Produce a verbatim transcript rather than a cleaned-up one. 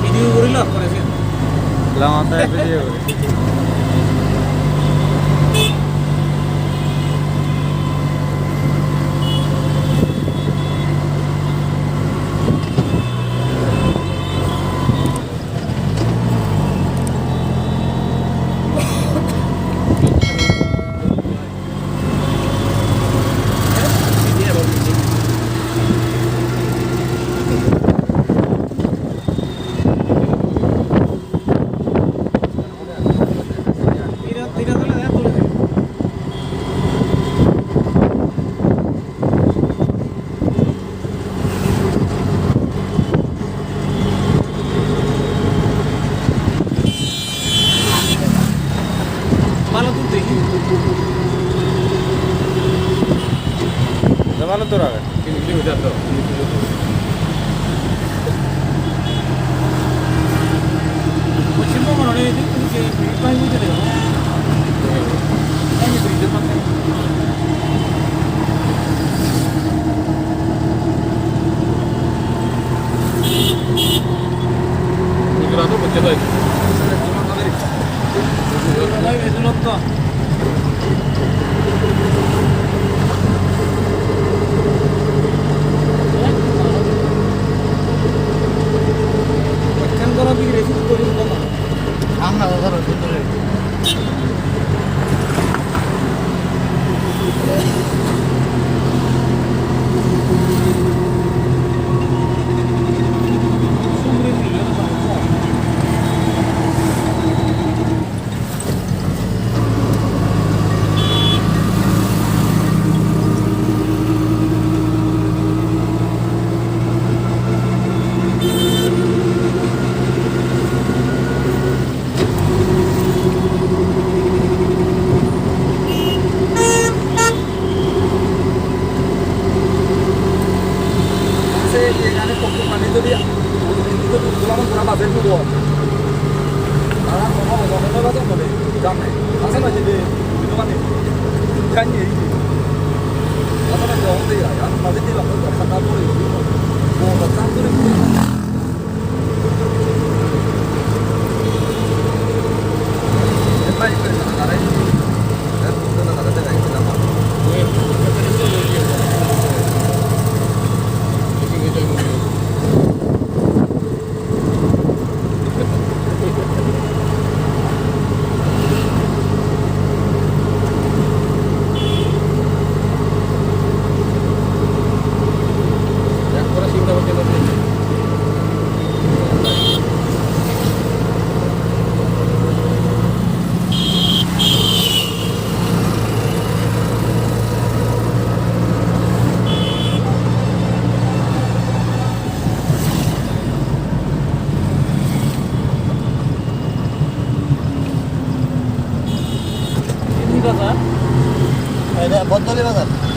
Video guri lok kore se. Lama time video guri. Bhalo dor age. Tin kilometer to. Se iye gane pokko pani jodi, jodi uttolaman pura baje dugo. Ara kono obo kono baje mole, jam nei. Asa na jide, dugo mane, janye. Asa na jom de ya, ya, baje di la ko sa ta bole. Ko sa ta bole. Ini bazar? Ini Bodoli bazar.